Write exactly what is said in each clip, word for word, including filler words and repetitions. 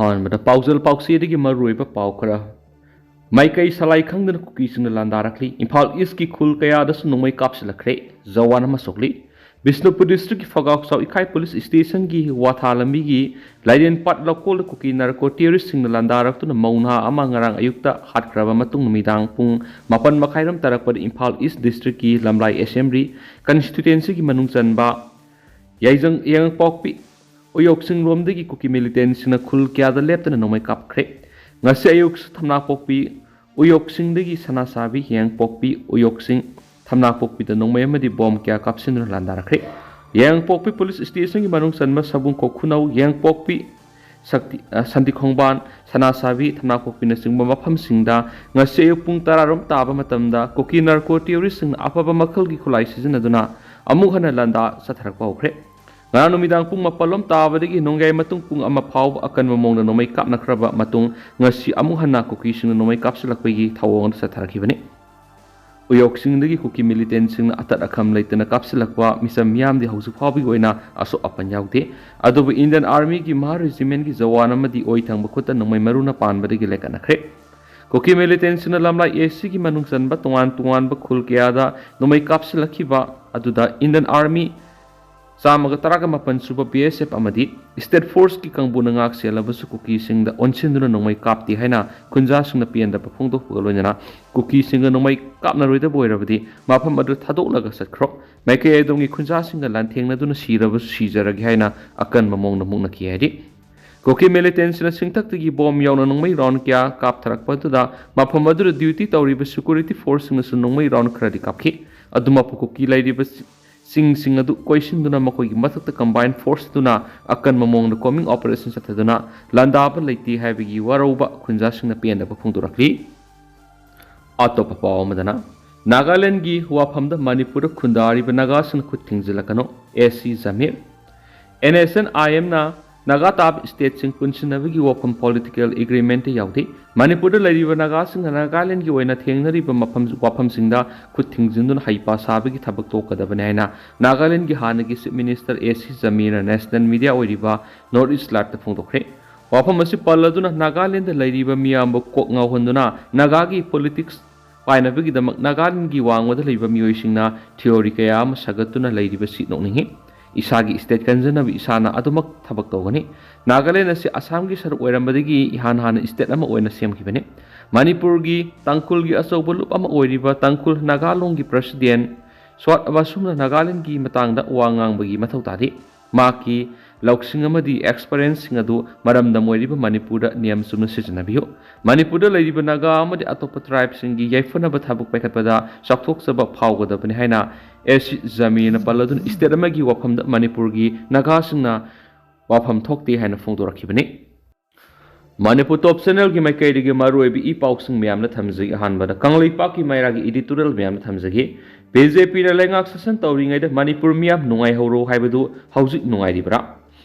ꯑꯍꯥꯟꯕꯗ ꯄꯥꯎꯖꯦꯜ ꯄꯥꯎꯆꯦꯗꯒꯤ ꯃꯔꯨꯑꯣꯏꯕ ꯄꯥꯎ ꯈꯔ꯫ ꯃꯥꯏꯀꯩ ꯁꯂꯥꯏ ꯈꯪꯗꯅ ꯀꯨꯀꯤꯁꯤꯡꯅ ꯂꯥꯟꯗꯥꯔꯛꯂꯤ꯫ ꯏꯝꯐꯥꯜ ꯏꯁꯀꯤ ꯈꯨꯜ ꯀꯌꯥꯗꯁꯨ ꯅꯣꯡꯃꯩ ꯀꯥꯞꯁꯤꯜꯂꯛꯈ꯭ꯔꯦ꯫ ꯖꯋꯥꯟ ꯑꯃ ꯁꯣꯛꯂꯤ꯫ ꯕꯤꯁꯅꯨꯄꯨꯔ ꯗꯤꯁꯇ꯭ꯔꯤꯛꯀꯤ ꯐꯒꯥꯎꯆꯥꯎ ꯏꯀꯥꯏ ꯄꯨꯂꯤꯁ ꯁ꯭ꯇꯦꯁꯟꯒꯤ ꯋꯥꯊꯥ ꯂꯝꯕꯤꯒꯤ ꯂꯥꯏꯔꯦꯟꯄꯥꯠ ꯂꯧꯀꯣꯜꯗ ꯀꯨꯀꯤ ꯅꯥꯔꯀꯣ ꯇꯦꯔꯣꯔꯤꯁꯁꯤꯡꯅ ꯂꯥꯟꯗꯥꯔꯛꯇꯨꯅ ꯃꯧ ꯅꯍꯥ ꯑꯃ ꯉꯔꯥꯡ ꯑꯌꯨꯛꯇ ꯍꯥꯠꯈ꯭ꯔꯕ ꯃꯇꯨꯡ ꯅꯨꯃꯤꯗꯥꯡ ꯄꯨꯡ ꯃꯥꯄꯟ ꯃꯈꯥꯏꯔꯣꯝ ꯇꯥꯔꯛꯄꯗ ꯏꯝꯐꯥꯜ ꯏꯁ ꯗꯤꯁꯇ꯭ꯔꯤꯛꯀꯤ ꯂꯝꯂꯥꯏ ꯑꯦꯁꯦꯝꯕ꯭ꯂꯤ ꯀꯟꯁꯇꯤꯇ꯭ꯋꯦꯟꯁꯤꯒꯤ ꯃꯅꯨꯡ ꯆꯟꯕ ꯌꯥꯏꯖꯪ, ꯌꯥꯏꯉꯪꯄꯣꯛꯄꯤ ꯎꯌꯣꯛꯁꯤꯡ ꯂꯣꯝꯗꯒꯤ ꯀꯨꯀꯤ ꯃꯤꯂꯤꯇꯦꯟꯁꯤꯡꯅ ꯈꯨꯜ ꯀꯌꯥꯗ ꯂꯦꯞꯇꯅ ꯅꯣꯡꯃꯩ ꯀꯥꯞꯈ꯭ꯔꯦ꯫ ꯉꯁꯤ ꯑꯌꯨꯛꯁꯨ ꯊꯝꯅꯥꯄꯣꯛꯄꯤ ꯎꯌꯣꯛꯁꯤꯡꯗꯒꯤ ꯁꯅꯥꯁꯥꯕꯤ, ꯍꯤꯌꯥꯡꯄꯣꯛꯄꯤ ꯎꯌꯣꯛꯁꯤꯡ, ꯊꯝꯅꯥꯄꯣꯛꯄꯤꯗ ꯅꯣꯡꯃꯩ ꯑꯃꯗꯤ ꯕꯣꯝ ꯀꯌꯥ ꯀꯥꯞꯁꯤꯟꯗꯨꯅ ꯂꯥꯟꯗꯥꯔꯛꯈ꯭ꯔꯦ꯫ ꯍꯤꯌꯥꯡꯄꯣꯛꯄꯤ ꯄꯨꯂꯤꯁ ꯁ꯭ꯇꯦꯁꯟꯒꯤ ꯃꯅꯨꯡ ꯆꯟꯕ ꯁꯕꯨꯡꯈꯣꯛ ꯈꯨꯅꯧ, ꯍꯤꯌꯥꯡꯄꯣꯛꯄꯤ ꯁꯛꯇꯤ-, ꯑ, ꯁꯟꯇꯤ ꯈꯣꯡꯕꯥꯟ, ꯁꯅꯥꯁꯥꯕꯤ, ꯊꯝꯅꯥꯄꯣꯛꯄꯤꯅꯆꯤꯡꯕ ꯃꯐꯝꯁꯤꯡꯗ ꯉꯁꯤ ꯑꯌꯨꯛ ꯄꯨꯡ ꯇꯔꯥ ꯔꯣꯝ ꯇꯥꯕ ꯃꯇꯝꯗ ꯀꯨꯀꯤ ꯅꯥꯔꯀꯣ ꯇꯦꯔꯣꯔꯤꯁꯁꯤꯡꯅ ꯑꯐꯕ ꯃꯈꯜꯒꯤ ꯈꯨꯠꯂꯥꯏ ꯁꯤꯖꯤꯟꯅꯗꯨꯅ ꯑꯃꯨꯛ ꯍꯟꯅ ꯂꯥꯟꯗꯥ ꯆꯠꯊꯔꯛꯄ ꯍꯧꯈ꯭ꯔꯦ꯫ ꯉꯔꯥꯡ ꯅꯨꯃꯤꯗꯥꯡ ꯄꯨꯡ ꯃꯥꯄꯜ ꯂꯣꯝ ꯇꯥꯕꯗꯒꯤ ꯅꯣꯡꯌꯥꯏ ꯃꯇꯨꯡ ꯄꯨꯡ ꯑꯃ ꯐꯥꯎꯕ ꯑꯀꯟꯕ ꯃꯑꯣꯡꯗ ꯅꯣꯡꯃꯩ ꯀꯥꯞꯅꯈ꯭ꯔꯕ ꯃꯇꯨꯡ ꯉꯁꯤ ꯑꯃꯨꯛ ꯍꯟꯅ ꯀꯨꯀꯤꯁꯤꯡꯅ ꯅꯣꯡꯃꯩ ꯀꯥꯞꯁꯤꯜꯂꯛꯄꯒꯤ ꯊꯧꯑꯣꯡ ꯑꯗꯨ ꯆꯠꯊꯔꯛꯈꯤꯕꯅꯤ꯫ ꯎꯌꯣꯛꯁꯤꯡꯗꯒꯤ ꯀꯨꯀꯤ ꯃꯤꯂꯤꯇꯦꯟꯁꯤꯡꯅ ꯑꯇꯠ ꯑꯈꯝ ꯂꯩꯇꯅ ꯀꯥꯞꯁꯤꯜꯂꯛꯄ ꯃꯤꯆꯝ ꯃꯤꯌꯥꯝꯗꯤ ꯍꯧꯖꯤꯛ ꯐꯥꯎꯕꯒꯤ ꯑꯣꯏꯅ ꯑꯁꯣꯛ ꯑꯄꯟ ꯌꯥꯎꯗꯦ꯫ ꯑꯗꯨꯕꯨ ꯏꯟꯗꯤꯌꯟ ꯑꯥꯔꯃꯤꯒꯤ ꯃꯍꯥ ꯔꯦꯖꯤꯃꯦꯟꯒꯤ ꯖꯋꯥꯟ ꯑꯃꯗꯤ ꯑꯣꯏ ꯊꯪꯕ ꯈꯨꯠꯇ ꯅꯣꯡꯃꯩ ꯃꯔꯨꯅ ꯄꯥꯟꯕꯗꯒꯤ ꯂꯩꯀꯠꯅꯈ꯭ꯔꯦ꯫ ꯀꯨꯀꯤ ꯃꯤꯂꯤꯇꯦꯟꯁꯤꯡꯅ ꯂꯝꯂꯥꯏ ꯑꯦꯁꯤꯒꯤ ꯃꯅꯨꯡ ꯆꯟꯕ ꯇꯣꯉꯥꯟ ꯇꯣꯉꯥꯟꯕ ꯈꯨꯜ ꯀꯌꯥꯗ ꯅꯣꯡꯃꯩ ꯀꯥꯞꯁꯤꯜꯂꯛꯈꯤꯕ ꯑꯗꯨꯗ ꯏꯟꯗꯤꯌꯟ ꯑꯥꯔꯃꯤ ꯆꯥꯝꯃꯒ ꯇꯔꯥꯒ ꯃꯥꯄꯟ ꯁꯨꯕ ꯕꯤ ꯑꯦꯁ ꯑꯦꯐ ꯑꯃꯗꯤ ꯁ꯭ꯇꯦꯠ ꯐꯣꯔꯁꯀꯤ ꯀꯥꯡꯕꯨꯅ ꯉꯥꯛ ꯁꯦꯜꯂꯕꯁꯨ ꯀꯨꯀꯤꯁꯤꯡꯗ ꯑꯣꯟꯁꯤꯟꯗꯨꯅ ꯅꯣꯡꯃꯩ ꯀꯥꯞꯇꯦ ꯍꯥꯏꯅ ꯈꯨꯟꯖꯥꯁꯤꯡꯅ ꯄꯦꯟꯗꯕ ꯐꯣꯡꯗꯣꯛꯄꯒ ꯂꯣꯏꯅꯅ ꯀꯨꯀꯤꯁꯤꯡꯒ ꯅꯣꯡꯃꯩ ꯀꯥꯞꯅꯔꯣꯏꯗꯕ ꯑꯣꯏꯔꯕꯗꯤ ꯃꯐꯝ ꯑꯗꯨ ꯊꯥꯗꯣꯛꯂꯒ ꯆꯠꯈ꯭ꯔꯣ, ꯃꯥꯏꯀꯩ ꯑꯗꯣꯝꯒꯤ ꯈꯨꯟꯖꯥꯁꯤꯡꯒ ꯂꯥꯟꯊꯦꯡꯅꯗꯨꯅ ꯁꯤꯔꯕꯁꯨ ꯁꯤꯖꯔꯒꯦ ꯍꯥꯏꯅ ꯑꯀꯟꯕ ꯃꯑꯣꯡꯗ ꯃꯨꯛꯅꯈꯤ ꯍꯥꯏꯔꯤ꯫ ꯀꯨꯀꯤ ꯃꯤꯂꯤꯇꯦꯟꯁꯤꯅ ꯁꯤꯡꯊꯛꯇꯒꯤ ꯕꯣꯝ ꯌꯥꯎꯅ ꯅꯣꯡꯃꯩ ꯔꯥꯎꯟ ꯀꯌꯥ ꯀꯥꯞꯊꯔꯛꯄ ꯑꯗꯨꯗ ꯃꯐꯝ ꯑꯗꯨꯗ ꯗ꯭ꯌꯨꯇꯤ ꯇꯧꯔꯤꯕ ꯁꯦꯀ꯭ꯌꯨꯔꯤꯇꯤ ꯐꯣꯔꯁꯁꯤꯡꯅꯁꯨ ꯅꯣꯡꯃꯩ ꯔꯥꯎꯟ ꯈꯔꯗꯤ ꯀꯥꯞꯈꯤ꯫ ꯑꯗꯨꯃꯛꯄꯨ ꯀꯨꯀꯤ ꯂꯩꯔꯤꯕ ꯆꯤꯡꯁꯤꯡ ꯑꯗꯨ ꯀꯣꯏꯁꯤꯟꯗꯨꯅ ꯃꯈꯣꯏꯒꯤ ꯃꯊꯛꯇ ꯀꯝꯕꯥꯏꯟ ꯐꯣꯔꯁ ꯑꯗꯨꯅ ꯑꯀꯟꯕ ꯃꯑꯣꯡꯗ ꯀꯣꯝꯕꯤꯡ ꯑꯣꯄꯔꯦꯁꯟ ꯆꯠꯊꯗꯨꯅ ꯂꯥꯟꯗꯥꯕ ꯂꯩꯇꯦ ꯍꯥꯏꯕꯒꯤ ꯋꯥꯔꯧꯕ ꯈꯨꯟꯖꯥꯁꯤꯡꯅ ꯄꯦꯟꯗꯕ ꯐꯣꯡꯗꯣꯔꯛꯂꯤ꯫ ꯑꯇꯣꯞꯄ ꯄꯥꯎ ꯑꯃꯗꯅ, ꯅꯥꯒꯥꯂꯦꯟꯗꯒꯤ ꯋꯥꯐꯝꯗ ꯃꯅꯤꯄꯨꯔꯗ ꯈꯨꯟꯗꯥꯔꯤꯕ ꯅꯥꯒꯥꯁꯤꯡꯅ ꯈꯨꯠ ꯊꯤꯡꯖꯤꯜꯂꯛꯀꯅꯨ, S C Jamir. N S C N ꯑꯦꯝꯅ ꯅꯥꯒꯥ ꯇꯥꯕ ꯁ꯭ꯇꯦꯠꯁꯤꯡ ꯄꯨꯟꯁꯤꯟꯅꯕꯒꯤ ꯋꯥꯐꯝ ꯄꯣꯂꯤꯇꯤꯀꯦꯜ ꯑꯦꯒ꯭ꯔꯤꯃꯦꯟꯠꯇ ꯌꯥꯎꯗꯦ꯫ ꯃꯅꯤꯄꯨꯔꯗ ꯂꯩꯔꯤꯕ ꯅꯥꯒꯥꯁꯤꯡꯅ ꯅꯥꯒꯥꯂꯦꯟꯗꯒꯤ ꯑꯣꯏꯅ ꯊꯦꯡꯅꯔꯤꯕ ꯃꯐꯝ, ꯋꯥꯐꯝꯁꯤꯡꯗ ꯈꯨꯠ ꯊꯤꯡꯖꯤꯟꯗꯨꯅ ꯍꯩꯄꯥ ꯁꯥꯕꯒꯤ ꯊꯕꯛ ꯇꯣꯛꯀꯗꯕꯅꯤ ꯍꯥꯏꯅ ꯅꯥꯒꯥꯂꯦꯟꯗꯒꯤ ꯍꯥꯟꯅꯒꯤ ꯆꯤꯐ ꯃꯤꯅꯤꯁꯇꯔ ꯑꯦꯁ ꯁꯤ ꯖꯃꯤꯔꯅ ꯅꯦꯁꯅꯦꯜ ꯃꯤꯗꯤꯌꯥ ꯑꯣꯏꯔꯤꯕ ꯅꯣꯔꯠ ꯏꯁ ꯂꯥꯏꯚꯇ ꯐꯣꯡꯗꯣꯛꯈ꯭ꯔꯦ꯫ ꯋꯥꯐꯝ ꯑꯁꯤ ꯄꯜꯂꯗꯨꯅ ꯅꯥꯒꯥꯂꯦꯟꯗ ꯂꯩꯔꯤꯕ ꯃꯤꯌꯥꯝꯕꯨ ꯀꯣꯛ ꯉꯥꯎꯍꯟꯗꯨꯅ ꯅꯥꯒꯥꯒꯤ ꯄꯣꯂꯤꯇꯤꯛꯁ ꯄꯥꯏꯅꯕꯒꯤꯗꯃꯛ ꯅꯥꯒꯥꯂꯦꯟꯒꯤ ꯋꯥꯡꯃꯗ ꯂꯩꯕ ꯃꯤꯑꯣꯏꯁꯤꯡꯅ ꯊꯤꯑꯣꯔꯤ ꯀꯌꯥ ꯑꯃ ꯁꯥꯒꯠꯇꯨꯅ ꯂꯩꯔꯤꯕꯁꯤ ꯅꯣꯛꯅꯤꯡꯏ꯫ ꯏꯁꯥꯒꯤ ꯁ꯭ꯇꯦꯠ ꯀꯟꯖꯅꯕ ꯏꯁꯥꯅ ꯑꯗꯨꯃꯛ ꯊꯕꯛ ꯇꯧꯒꯅꯤ꯫ ꯅꯥꯒꯥꯂꯦꯟ ꯑꯁꯤ ꯑꯁꯥꯝꯒꯤ ꯁꯔꯨꯛ ꯑꯣꯏꯔꯝꯕꯗꯒꯤ ꯏꯍꯥꯟ ꯍꯥꯟꯅ ꯁ꯭ꯇꯦꯠ ꯑꯃ ꯑꯣꯏꯅ ꯁꯦꯝꯈꯤꯕꯅꯤ꯫ ꯃꯅꯤꯄꯨꯔꯒꯤ ꯇꯥꯡꯈꯨꯜꯒꯤ ꯑꯆꯧꯕ ꯂꯨꯞ ꯑꯃ ꯑꯣꯏꯔꯤꯕ ꯇꯥꯡꯈꯨꯜ ꯅꯥꯒꯥ ꯂꯣꯟꯒꯤ ꯄ꯭ꯔꯁꯤꯗꯦꯟ ꯁ꯭ꯋꯥꯠ ꯑꯕꯥꯁꯨꯝꯅ ꯅꯥꯒꯥꯂꯦꯟꯒꯤ ꯃꯇꯥꯡꯗ ꯋꯥ ꯉꯥꯡꯕꯒꯤ ꯃꯊꯧ ꯇꯥꯗꯦ꯫ ꯃꯍꯥꯛꯀꯤ ꯂꯧꯁꯤꯡ ꯑꯃꯗꯤ ꯑꯦꯛꯁꯄꯔꯤꯌꯦꯟꯁꯁꯤꯡ ꯑꯗꯨ ꯃꯔꯝꯗꯝ ꯑꯣꯏꯔꯤꯕ ꯃꯅꯤꯄꯨꯔꯗ ꯅꯤꯌꯝ ꯆꯨꯝꯅ ꯁꯤꯖꯤꯟꯅꯕꯤꯌꯨ꯫ ꯃꯅꯤꯄꯨꯔꯗ ꯂꯩꯔꯤꯕ ꯅꯥꯒꯥ ꯑꯃꯗꯤ ꯑꯇꯣꯞꯄ ꯇ꯭ꯔꯥꯏꯕꯁꯤꯡꯒꯤ ꯌꯥꯏꯐꯅꯕ ꯊꯕꯛ ꯄꯥꯏꯈꯠꯄꯗ ꯆꯥꯎꯊꯣꯛꯆꯕ ꯐꯥꯎꯒꯗꯕꯅꯤ ꯍꯥꯏꯅ ꯑꯦꯁ ꯁꯤ ꯖꯃꯤꯔꯅ ꯄꯜꯂꯗꯨꯅ ꯁ꯭ꯇꯦꯠ ꯑꯃꯒꯤ ꯋꯥꯐꯝꯗ ꯃꯅꯤꯄꯨꯔꯒꯤ ꯅꯥꯒꯥꯁꯤꯡꯅ ꯋꯥꯐꯝ ꯊꯣꯛꯇꯦ ꯍꯥꯏꯅ ꯐꯣꯡꯗꯣꯔꯛꯈꯤꯕꯅꯤ꯫ ꯃꯅꯤꯄꯨꯔ ꯇꯣꯞ ꯆꯦꯅꯦꯜꯒꯤ ꯃꯥꯏꯀꯩꯗꯒꯤ ꯃꯔꯨꯑꯣꯏꯕ ꯏ ꯄꯥꯎꯁꯤꯡ ꯃꯌꯥꯝꯅ ꯊꯝꯖꯒꯦ꯫ ꯑꯍꯥꯟꯕꯗ ꯀꯪꯂꯩꯄꯥꯛꯀꯤ ꯃꯩꯔꯥꯒꯤ ꯏꯗꯤꯇꯣꯔꯤꯌꯦꯜ ꯃꯌꯥꯝꯅ ꯊꯝꯖꯒꯦ꯫ ꯕꯤ ꯖꯦ ꯄꯤꯅ ꯂꯩꯉꯥꯛ ꯁꯥꯁꯟ ꯇꯧꯔꯤꯉꯩꯗ ꯃꯅꯤꯄꯨꯔ ꯃꯤꯌꯥꯝ ꯅꯨꯡꯉꯥꯏꯍꯧꯔꯣ ꯍꯥꯏꯕꯗꯨ ꯍꯧꯖꯤꯛ ꯅꯨꯡꯉꯥꯏꯔꯤꯕ꯭ꯔꯥ?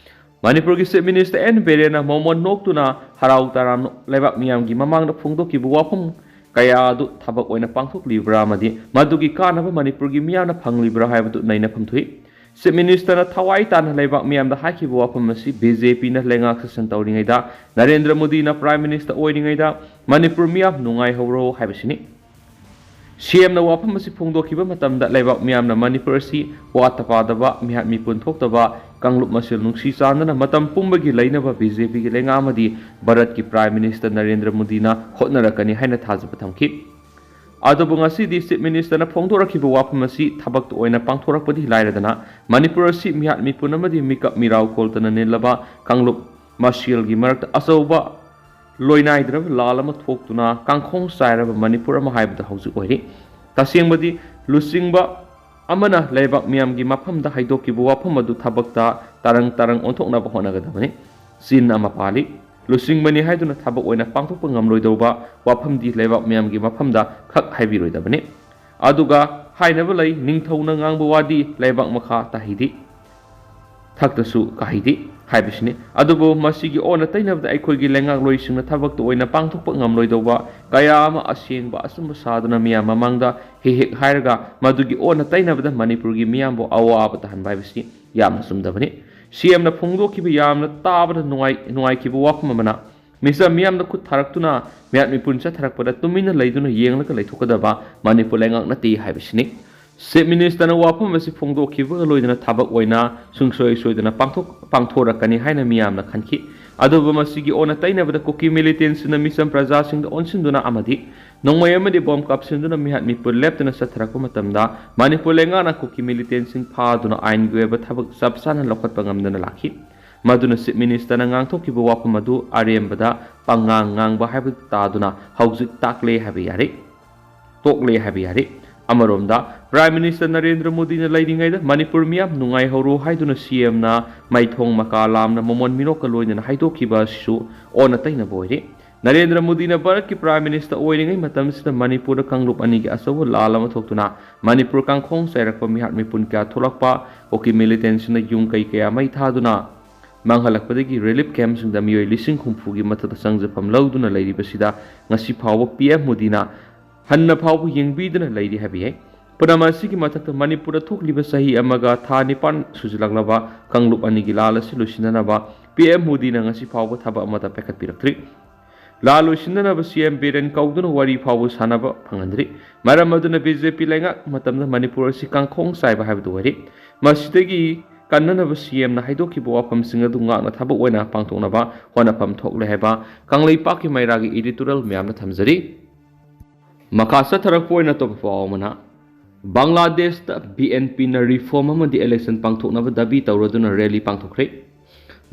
ꯃꯅꯤꯄꯨꯔꯒꯤ ꯆꯤꯐ ꯃꯤꯅꯤꯁꯇꯔ ꯑꯦꯟ ꯕꯤꯔꯦꯟꯅ ꯃꯣꯃꯣꯟ ꯅꯣꯛꯇꯨꯅ ꯍꯔꯥꯎ ꯇꯔꯥꯝꯅ ꯂꯩꯕꯥꯛ ꯃꯤꯌꯥꯝꯒꯤ ꯃꯃꯥꯡꯗ ꯐꯣꯡꯗꯣꯛꯈꯤꯕ ꯋꯥꯐꯝ ꯀꯌꯥ ꯑꯗꯨ ꯊꯕꯛ ꯑꯣꯏꯅ ꯄꯥꯡꯊꯣꯛꯂꯤꯕ꯭ꯔꯥ ꯑꯃꯗꯤ ꯃꯗꯨꯒꯤ ꯀꯥꯟꯅꯕ ꯃꯅꯤꯄꯨꯔꯒꯤ ꯃꯤꯌꯥꯝꯅ ꯐꯪꯂꯤꯕ꯭ꯔꯥ ꯍꯥꯏꯕꯗꯨ ꯅꯩꯅꯐꯝ ꯊꯣꯛꯏ꯫ ꯆꯤꯐ ꯃꯤꯅꯤꯁꯇꯔꯅ ꯊꯋꯥꯏ ꯇꯥꯅ ꯂꯩꯕꯥꯛ ꯃꯤꯌꯥꯝꯗ ꯍꯥꯏꯈꯤꯕ ꯋꯥꯐꯝ ꯑꯁꯤ ꯕꯤ ꯖꯦ ꯄꯤꯅ ꯂꯩꯉꯥꯛ ꯁꯥꯁꯟ ꯇꯧꯔꯤꯉꯩꯗ, ꯅꯔꯦꯟꯗ꯭ꯔ ꯃꯣꯗꯤꯅ ꯄ꯭ꯔꯥꯏꯝ ꯃꯤꯅꯤꯁꯇꯔ ꯑꯣꯏꯔꯤꯉꯩꯗ ꯃꯅꯤꯄꯨꯔ ꯃꯤꯌꯥꯝ ꯅꯨꯡꯉꯥꯏꯍꯧꯔꯣ ꯍꯥꯏꯕꯁꯤꯅꯤ꯫ ꯁꯤ ꯑꯦꯝꯅ ꯋꯥꯐꯝ ꯑꯁꯤ ꯐꯣꯡꯗꯣꯛꯈꯤꯕ ꯃꯇꯝꯗ ꯂꯩꯕꯥꯛ ꯃꯤꯌꯥꯝꯅ ꯃꯅꯤꯄꯨꯔ ꯑꯁꯤ ꯋꯥꯠꯇ ꯄꯥꯗꯕ, ꯃꯤꯍꯥꯠ ꯃꯤꯄꯨꯟ ꯊꯣꯛꯇꯕ, ꯀꯥꯡꯂꯨꯞ ꯃꯁꯦꯜ ꯅꯨꯡꯁꯤ ꯆꯥꯟꯅꯅ ꯃꯇꯝ ꯄꯨꯝꯕꯒꯤ ꯂꯩꯅꯕ ꯕꯤ ꯖꯦ ꯄꯤꯒꯤ ꯂꯩꯉꯥꯛ ꯑꯃꯗꯤ ꯚꯥꯔꯠꯀꯤ ꯄ꯭ꯔꯥꯏꯝ ꯃꯤꯅꯤꯁꯇꯔ ꯅꯔꯦꯟꯗ꯭ꯔ ꯃꯣꯗꯤꯅ ꯍꯣꯠꯅꯔꯛꯀꯅꯤ ꯍꯥꯏꯅ ꯊꯥꯖꯕ ꯊꯝꯈꯤ꯫ ꯑꯗꯨꯕꯨ ꯉꯁꯤꯗꯤ ꯆꯤꯐ ꯃꯤꯅꯤꯁꯇꯔꯅ ꯐꯣꯡꯗꯣꯔꯛꯈꯤꯕ ꯋꯥꯐꯝ ꯑꯁꯤ ꯊꯕꯛꯇ ꯑꯣꯏꯅ ꯄꯥꯡꯊꯣꯔꯛꯄꯗꯤ ꯂꯥꯏꯔꯗꯅ, ꯃꯅꯤꯄꯨꯔ ꯑꯁꯤ ꯃꯤꯍꯥꯠ ꯃꯤꯄꯨꯟ ꯑꯃꯗꯤ ꯃꯤꯀꯞ ꯃꯤꯔꯥꯎ ꯀꯣꯜꯇꯅ ꯅꯤꯜꯂꯕ ꯀꯥꯡꯂꯨꯞ ꯃꯁꯦꯜꯒꯤ ꯃꯔꯛꯇ ꯑꯆꯧꯕ ꯂꯣꯏꯅꯥꯏꯗ꯭ꯔꯕ ꯂꯥꯜ ꯑꯃ ꯊꯣꯛꯇꯨꯅ ꯀꯥꯡꯈꯣꯡ ꯆꯥꯏꯔꯕ ꯃꯅꯤꯄꯨꯔ ꯑꯃ ꯍꯥꯏꯕꯗꯨ ꯍꯧꯖꯤꯛ ꯑꯣꯏꯔꯤ꯫ ꯇꯁꯦꯡꯕꯗꯤ ꯂꯨꯆꯤꯡꯕ ꯑꯃꯅ ꯂꯩꯕꯥꯛ ꯃꯤꯌꯥꯝꯒꯤ ꯃꯐꯝꯗ ꯍꯥꯏꯗꯣꯛꯈꯤꯕ ꯋꯥꯐꯝ ꯑꯗꯨ ꯊꯕꯛꯇ ꯇꯔꯪ ꯇꯔꯪ ꯑꯣꯟꯊꯣꯛꯅꯕ ꯍꯣꯠꯅꯒꯗꯕꯅꯤ꯫ ꯆꯤꯟ ꯑꯃ ꯄꯥꯜꯂꯤ꯫ ꯂꯨꯆꯤꯡꯕꯅꯤ ꯍꯥꯏꯗꯨꯅ ꯊꯕꯛ ꯑꯣꯏꯅ ꯄꯥꯡꯊꯣꯛꯄ ꯉꯝꯂꯣꯏꯗꯧꯕ ꯋꯥꯐꯝꯗꯤ ꯂꯩꯕꯥꯛ ꯃꯤꯌꯥꯝꯒꯤ ꯃꯐꯝꯗ ꯈꯛ ꯍꯥꯏꯕꯤꯔꯣꯏꯗꯕꯅꯤ꯫ ꯑꯗꯨꯒ ꯍꯥꯏꯅꯕ ꯂꯩ, ꯅꯤꯡꯊꯧꯅ ꯉꯥꯡꯕ ꯋꯥꯗꯤ ꯂꯩꯕꯥꯛ ꯃꯈꯥ ꯇꯥꯍꯩꯗꯦ, ꯊꯛꯇꯁꯨ ꯀꯥꯍꯩꯗꯦ ꯍꯥꯏꯕꯁꯤꯅꯤ꯫ ꯑꯗꯨꯕꯨ ꯃꯁꯤꯒꯤ ꯑꯣꯟꯅ ꯇꯩꯅꯕꯗ ꯑꯩꯈꯣꯏꯒꯤ ꯂꯩꯉꯥꯛꯂꯣꯏꯁꯤꯡꯅ ꯊꯕꯛꯇ ꯑꯣꯏꯅ ꯄꯥꯡꯊꯣꯛꯄ ꯉꯝꯂꯣꯏꯗꯧꯕ ꯀꯌꯥ ꯑꯃ ꯑꯁꯦꯡꯕ ꯑꯆꯨꯝꯕ ꯁꯥꯗꯨꯅ ꯃꯤꯌꯥꯝ ꯃꯃꯥꯡꯗ ꯍꯦꯛ ꯍꯦꯛ ꯍꯥꯏꯔꯒ ꯃꯗꯨꯒꯤ ꯑꯣꯟꯅ ꯇꯩꯅꯕꯗ ꯃꯅꯤꯄꯨꯔꯒꯤ ꯃꯤꯌꯥꯝꯕꯨ ꯑꯋꯥꯕ ꯇꯥꯍꯟꯕ ꯍꯥꯏꯕꯁꯤ ꯌꯥꯝꯅ ꯆꯨꯝꯗꯕꯅꯤ꯫ ꯁꯤ ꯑꯦꯝꯅ ꯐꯣꯡꯗꯣꯛꯈꯤꯕ ꯌꯥꯝꯅ ꯇꯥꯕꯗ ꯅꯨꯡꯉꯥꯏ-, ꯅꯨꯡꯉꯥꯏꯈꯤꯕ ꯋꯥꯐꯝ ꯑꯃꯅ, ꯃꯤꯆꯝ ꯃꯤꯌꯥꯝꯅ ꯈꯨꯠ ꯊꯥꯔꯛꯇꯨꯅ ꯃꯤꯍꯥꯠ ꯃꯤꯄꯨꯟ ꯆꯠꯊꯔꯛꯄꯗ ꯇꯨꯃꯤꯟꯅ ꯂꯩꯗꯨꯅ ꯌꯦꯡꯂꯒ ꯂꯩꯊꯣꯛꯀꯗꯕ ꯃꯅꯤꯄꯨꯔ ꯂꯩꯉꯥꯛ ꯅꯠꯇꯦ ꯍꯥꯏꯕꯁꯤꯅꯤ꯫ ꯆꯤꯐ ꯃꯤꯅꯤꯁꯇꯔꯅ ꯋꯥꯐꯝ ꯑꯁꯤ ꯐꯣꯡꯗꯣꯛꯈꯤꯕꯒ ꯂꯣꯏꯅꯅ ꯊꯕꯛ ꯑꯣꯏꯅ ꯁꯨꯡꯁꯣꯏ ꯁꯣꯏꯗꯅ ꯄꯥꯡꯊꯣꯛ-, ꯄꯥꯡꯊꯣꯔꯛꯀꯅꯤ ꯍꯥꯏꯅ ꯃꯤꯌꯥꯝꯅ ꯈꯟꯈꯤ꯫ ꯑꯗꯨꯕꯨ ꯃꯁꯤꯒꯤ ꯑꯣꯟꯅ ꯇꯩꯅꯕꯗ ꯀꯨꯀꯤ ꯃꯤꯂꯤꯇꯦꯟꯁꯤꯡꯅ ꯃꯤꯆꯝ ꯄ꯭ꯔꯖꯥꯁꯤꯡꯗ ꯑꯣꯟꯁꯤꯟꯗꯨꯅ ꯑꯃꯗꯤ ꯅꯣꯡꯃꯩ ꯑꯃꯗꯤ ꯕꯣꯝ ꯀꯥꯞꯁꯤꯟꯗꯨꯅ ꯃꯤꯍꯥꯠ ꯃꯤꯄꯨꯟ ꯂꯦꯞꯇꯅ ꯆꯠꯊꯔꯛꯄ ꯃꯇꯝꯗ ꯃꯅꯤꯄꯨꯔ ꯂꯩꯉꯥꯛꯅ ꯀꯨꯀꯤ ꯃꯤꯂꯤꯇꯦꯟꯁꯤꯡ ꯐꯥꯗꯨꯅ ꯑꯥꯏꯟꯒꯤ ꯑꯣꯏꯕ ꯊꯕꯛ ꯆꯞ ꯆꯥꯅ ꯂꯧꯈꯠꯄ ꯉꯝꯗꯅ ꯂꯥꯛꯈꯤ꯫ ꯃꯗꯨꯅ ꯆꯤꯐ ꯃꯤꯅꯤꯁꯇꯔꯅ ꯉꯥꯡꯊꯣꯛꯈꯤꯕ ꯋꯥꯐꯝ ꯑꯗꯨ ꯑꯔꯦꯝꯕꯗ ꯄꯪꯉꯥꯡ ꯉꯥꯡꯕ ꯍꯥꯏꯕꯗꯨ ꯇꯥꯗꯨꯅ ꯍꯧꯖꯤꯛ ꯇꯥꯛꯂꯦ ꯍꯥꯏꯕ ꯌꯥꯔꯦ, ꯇꯣꯛꯂꯦ ꯍꯥꯏꯕ ꯌꯥꯔꯦ꯫ ꯑꯃꯔꯣꯝꯗ, ꯄ꯭ꯔꯥꯏꯝ ꯃꯤꯅꯤꯁꯇꯔ ꯅꯔꯦꯟꯗ꯭ꯔ ꯃꯣꯗꯤꯅ ꯂꯩꯔꯤꯉꯩꯗ ꯃꯅꯤꯄꯨꯔ ꯃꯤꯌꯥꯝ ꯅꯨꯡꯉꯥꯏꯍꯧꯔꯣ ꯍꯥꯏꯗꯨꯅ ꯁꯤ ꯑꯦꯝꯅ ꯃꯥꯏꯊꯣꯡ ꯃꯀꯥ ꯂꯥꯝꯅ ꯃꯃꯣꯟ ꯃꯤꯅꯣꯛꯀ ꯂꯣꯏꯅꯅ ꯍꯥꯏꯗꯣꯛꯈꯤꯕ ꯑꯁꯤꯁꯨ ꯑꯣꯟꯅ ꯇꯩꯅꯕ ꯑꯣꯏꯔꯦ꯫ ꯅꯔꯦꯟꯗ꯭ꯔ ꯃꯣꯗꯤꯅ ꯚꯥꯔꯠꯀꯤ ꯄ꯭ꯔꯥꯏꯝ ꯃꯤꯅꯤꯁꯇꯔ ꯑꯣꯏꯔꯤꯉꯩ ꯃꯇꯝꯁꯤꯗ ꯃꯅꯤꯄꯨꯔꯗ ꯀꯥꯡꯂꯨꯞ ꯑꯅꯤꯒꯤ ꯑꯆꯧꯕ ꯂꯥꯜ ꯑꯃ ꯊꯣꯛꯇꯨꯅ ꯃꯅꯤꯄꯨꯔ ꯀꯥꯡꯈꯣꯡ ꯆꯥꯏꯔꯛꯄ, ꯃꯤꯍꯥꯠ ꯃꯤꯄꯨꯟ ꯀꯌꯥ ꯊꯣꯛꯂꯛꯄ, ꯀꯨꯀꯤ ꯃꯤꯂꯤꯇꯦꯟꯁꯤꯡꯅ ꯌꯨꯝ ꯀꯩ ꯀꯌꯥ ꯃꯩ ꯊꯥꯗꯨꯅ ꯃꯥꯡꯍꯜꯂꯛꯄꯗꯒꯤ ꯔꯤꯂꯤꯐ ꯀꯦꯝꯞꯁꯤꯡꯗ ꯃꯤꯑꯣꯏ ꯂꯤꯁꯤꯡ ꯍꯨꯝꯐꯨꯒꯤ ꯃꯊꯛꯇ ꯆꯪꯖꯐꯝ ꯂꯧꯗꯨꯅ ꯂꯩꯔꯤꯕꯁꯤꯗ ꯉꯁꯤ ꯐꯥꯎꯕ ꯄꯤ ꯑꯦꯝ ꯃꯣꯗꯤꯅ ꯍꯟꯅ ꯐꯥꯎꯕ ꯌꯦꯡꯕꯤꯗꯨꯅ ꯂꯩꯔꯤ ꯍꯥꯏꯕ ꯌꯥꯏ꯫ ꯄꯨꯝꯅꯃꯛ ꯑꯁꯤꯒꯤ ꯃꯊꯛꯇ ꯃꯅꯤꯄꯨꯔꯗ ꯊꯣꯛꯂꯤꯕ ꯆꯍꯤ ꯑꯃꯒ ꯊꯥ ꯅꯤꯄꯥꯟ ꯁꯨꯖꯤꯜꯂꯛꯂꯕ ꯀꯥꯡꯂꯨꯞ ꯑꯅꯤꯒꯤ ꯂꯥꯜ ꯑꯁꯤ ꯂꯣꯏꯁꯤꯟꯅꯅꯕ ꯄꯤ ꯑꯦꯝ ꯃꯣꯗꯤꯅ ꯉꯁꯤ ꯐꯥꯎꯕ ꯊꯕꯛ ꯑꯃꯠꯇ ꯄꯥꯏꯈꯠꯄꯤꯔꯛꯇ꯭ꯔꯤ꯫ ꯂꯥꯜ ꯂꯣꯏꯁꯤꯟꯅꯅꯕ ꯁꯤ ꯑꯦꯝ ꯕꯤꯔꯦꯟ ꯀꯧꯗꯨꯅ ꯋꯥꯔꯤ ꯐꯥꯎꯕ ꯁꯥꯟꯅꯕ ꯐꯪꯍꯟꯗ꯭ꯔꯤ꯫ ꯃꯔꯝ ꯑꯗꯨꯅ ꯕꯤ ꯖꯦ ꯄꯤ ꯂꯩꯉꯥꯛ ꯃꯇꯝꯗ ꯃꯅꯤꯄꯨꯔ ꯑꯁꯤ ꯀꯥꯡꯈꯣꯡ ꯆꯥꯏꯕ ꯍꯥꯏꯕꯗꯨ ꯑꯣꯏꯔꯤ꯫ ꯃꯁꯤꯗꯒꯤ ꯀꯟꯅꯅꯕ ꯁꯤ ꯑꯦꯝꯅ ꯍꯥꯏꯗꯣꯛꯈꯤꯕ ꯋꯥꯐꯝꯁꯤꯡ ꯑꯗꯨ ꯉꯥꯛꯅ ꯊꯕꯛ ꯑꯣꯏꯅ ꯄꯥꯡꯊꯣꯛꯅꯕ ꯍꯣꯠꯅꯐꯝ ꯊꯣꯛꯂꯦ ꯍꯥꯏꯕ ꯀꯪꯂꯩꯄꯥꯛꯀꯤ ꯃꯩꯔꯥꯒꯤ ꯏꯗꯤꯇꯣꯔꯤꯌꯦꯜ ꯃꯌꯥꯝꯅ ꯊꯝꯖꯔꯤ꯫ ꯃꯈꯥ ꯆꯠꯊꯔꯛꯄ ꯑꯣꯏꯅ ꯑꯇꯣꯞꯄ ꯄꯥꯎ ꯑꯃꯅ, ꯕꯪꯒ꯭ꯂꯥꯗꯦꯁꯇ ꯕꯤ ꯑꯦꯟ ꯄꯤꯅ ꯔꯤꯐꯣꯔꯝ ꯑꯃꯗꯤ ꯏꯂꯦꯛꯁꯟ ꯄꯥꯡꯊꯣꯛꯅꯕ ꯗꯥꯕꯤ ꯇꯧꯔꯗꯨꯅ ꯔꯦꯂꯤ ꯄꯥꯡꯊꯣꯛꯈ꯭ꯔꯦ꯫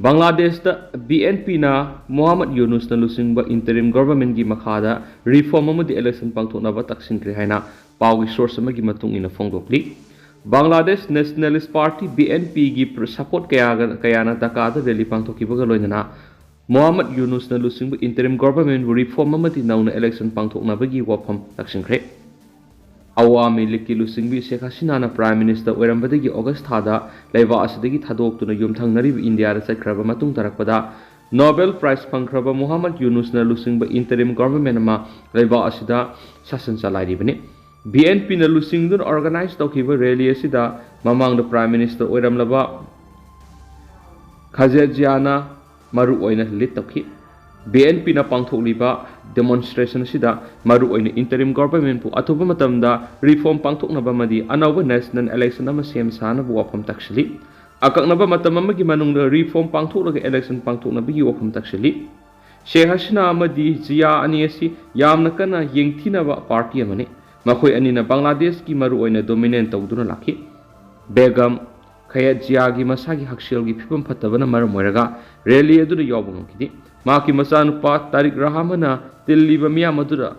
ꯕꯪꯒ꯭ꯂꯥꯗꯦꯁꯇ ꯕꯤ ꯑꯦꯟ ꯄꯤꯅ ꯃꯣꯍꯥꯃꯗ ꯌꯨꯅꯨꯁꯅ ꯂꯨꯆꯤꯡꯕ ꯏꯟꯇꯔꯤꯝ ꯒꯣꯚꯔꯟꯃꯦꯟꯠꯀꯤ ꯃꯈꯥꯗ ꯔꯤꯐꯣꯔꯝ ꯑꯃꯗꯤ ꯏꯂꯦꯛꯁꯟ ꯄꯥꯡꯊꯣꯛꯅꯕ ꯇꯛꯁꯤꯟꯈ꯭ꯔꯦ ꯍꯥꯏꯅ ꯄꯥꯎꯒꯤ ꯁꯣꯔꯁ ꯑꯃꯒꯤ ꯃꯇꯨꯡ ꯏꯟꯅ ꯐꯣꯡꯗꯣꯛꯂꯤ꯫ Bangladesh nationalist party, B N ꯄꯤꯒꯤ ꯁꯄꯣꯔꯠ ꯀꯌꯥꯒ, ꯀꯌꯥꯅ ꯙꯥꯀꯥꯗ ꯔꯦꯂꯤ ꯄꯥꯡꯊꯣꯛꯈꯤꯕꯒ ꯂꯣꯏꯅꯅ ꯃꯣꯍꯥꯃꯗ ꯌꯨꯅꯨꯁꯅ ꯂꯨꯆꯤꯡꯕ ꯏꯟꯇꯔꯤꯝ ꯒꯣꯚꯔꯟꯃꯦꯟꯠꯕꯨ ꯔꯤꯐꯣꯔꯝ ꯑꯃꯗꯤ ꯅꯧꯅ ꯏꯂꯦꯛꯁꯟ ꯄꯥꯡꯊꯣꯛꯅꯕꯒꯤ ꯋꯥꯐꯝ ꯇꯛꯁꯤꯟꯈ꯭ꯔꯦ꯫ ꯑꯋꯥꯃꯤ ꯂꯤꯒꯀꯤ ꯂꯨꯆꯤꯡꯕꯤ ꯁꯦꯈ ꯍꯁꯤꯅꯥꯅ ꯄ꯭ꯔꯥꯏꯝ ꯃꯤꯅꯤꯁꯇꯔ ꯑꯣꯏꯔꯝꯕꯗꯒꯤ ꯑꯣꯒꯁ ꯊꯥꯗ ꯂꯩꯕꯥꯛ ꯑꯁꯤꯗꯒꯤ ꯊꯥꯗꯣꯛꯇꯨꯅ ꯌꯨꯝꯊꯪꯅꯔꯤꯕ ꯏꯟꯗꯤꯌꯥꯗ ꯆꯠꯈ꯭ꯔꯕ ꯃꯇꯨꯡ ꯇꯥꯔꯛꯄꯗ, ꯅꯣꯕꯦꯜ ꯄ꯭ꯔꯥꯏꯖ ꯐꯪꯈ꯭ꯔꯕ ꯃꯣꯍꯥꯃꯗ ꯌꯨꯅꯨꯁꯅ ꯂꯨꯆꯤꯡꯕ ꯏꯟꯇꯔꯤꯝ ꯒꯣꯚꯔꯟꯃꯦꯟꯠ ꯑꯃ ꯂꯩꯕꯥꯛ ꯑꯁꯤꯗ ꯁꯥꯁꯟ ꯆꯂꯥꯏꯔꯤꯕꯅꯤ꯫ ꯕꯤ ꯑꯦꯟ ꯄꯤꯅ ꯂꯨꯆꯤꯡꯗꯨꯅ ꯑꯣꯔꯒꯅꯥꯏꯖ ꯇꯧꯈꯤꯕ ꯔꯦꯂꯤ ꯑꯁꯤꯗ ꯃꯃꯥꯡꯗ ꯄ꯭ꯔꯥꯏꯝ ꯃꯤꯅꯤꯁꯇꯔ ꯑꯣꯏꯔꯝꯂꯕ ꯈꯥꯖꯦꯠ ꯖꯤꯌꯥꯅ ꯃꯔꯨ ꯑꯣꯏꯅ ꯂꯤꯗ ꯇꯧꯈꯤ꯫ ꯕꯤ ꯑꯦꯟ ꯄꯤꯅ ꯄꯥꯡꯊꯣꯛꯂꯤꯕ ꯗꯦꯃꯣꯟꯁꯇ꯭ꯔꯦꯁꯟ ꯑꯁꯤꯗ ꯃꯔꯨ ꯑꯣꯏꯅ ꯏꯟꯇꯔꯤꯝ ꯒꯣꯚꯔꯟꯃꯦꯟꯠꯄꯨ ꯑꯊꯨꯕ ꯃꯇꯝꯗ ꯔꯤꯐꯣꯔꯝ ꯄꯥꯡꯊꯣꯛꯅꯕ ꯑꯃꯗꯤ ꯑꯅꯧꯕ ꯅꯦꯁꯅꯦꯜ ꯏꯂꯦꯛꯁꯟ ꯑꯃ ꯁꯦꯝ ꯁꯥꯅꯕ ꯋꯥꯐꯝ ꯇꯥꯛꯁꯤꯜꯂꯤ꯫ ꯑꯀꯛꯅꯕ ꯃꯇꯝ ꯑꯃꯒꯤ ꯃꯅꯨꯡꯗ ꯔꯤꯐꯣꯔꯝ ꯄꯥꯡꯊꯣꯛꯂꯒ ꯏꯂꯦꯛꯁꯟ ꯄꯥꯡꯊꯣꯛꯅꯕꯒꯤ ꯋꯥꯐꯝ ꯇꯥꯛꯁꯤꯜꯂꯤ꯫ ꯁꯦꯈ ꯍꯁꯤꯅꯥ ꯑꯃꯗꯤ ꯖꯤꯌꯥ ꯑꯅꯤ ꯑꯁꯤ ꯌꯥꯝꯅ ꯀꯟꯅ ꯌꯦꯡꯊꯤꯅꯕ ꯄꯥꯔꯇꯤ ꯑꯃꯅꯤ꯫ ꯃꯈꯣꯏ ꯑꯅꯤꯅ ꯕꯪꯒ꯭ꯂꯥꯗꯦꯁꯀꯤ ꯃꯔꯨ ꯑꯣꯏꯅ ꯗꯣꯃꯤꯅꯦꯠ ꯇꯧꯗꯨꯅ ꯂꯥꯛꯈꯤ꯫ ꯕꯦꯒꯝ ꯈꯌꯦꯠ ꯖꯤꯌꯥꯒꯤ ꯃꯁꯥꯒꯤ ꯍꯛꯁꯦꯜꯒꯤ ꯐꯤꯕꯝ ꯐꯠꯇꯕꯅ ꯃꯔꯝ ꯑꯣꯏꯔꯒ ꯔꯦꯂꯤ ꯑꯗꯨꯗ ꯌꯥꯎꯕ ꯉꯝꯈꯤꯗꯦ꯫ ꯃꯍꯥꯛꯀꯤ ꯃꯆꯥꯅꯨꯄꯥ ꯇꯥꯔꯤꯛ ꯔꯍꯥꯃꯟꯅ ꯇꯤꯜꯂꯤꯕ ꯃꯤꯌꯥꯝ ꯑꯗꯨꯗ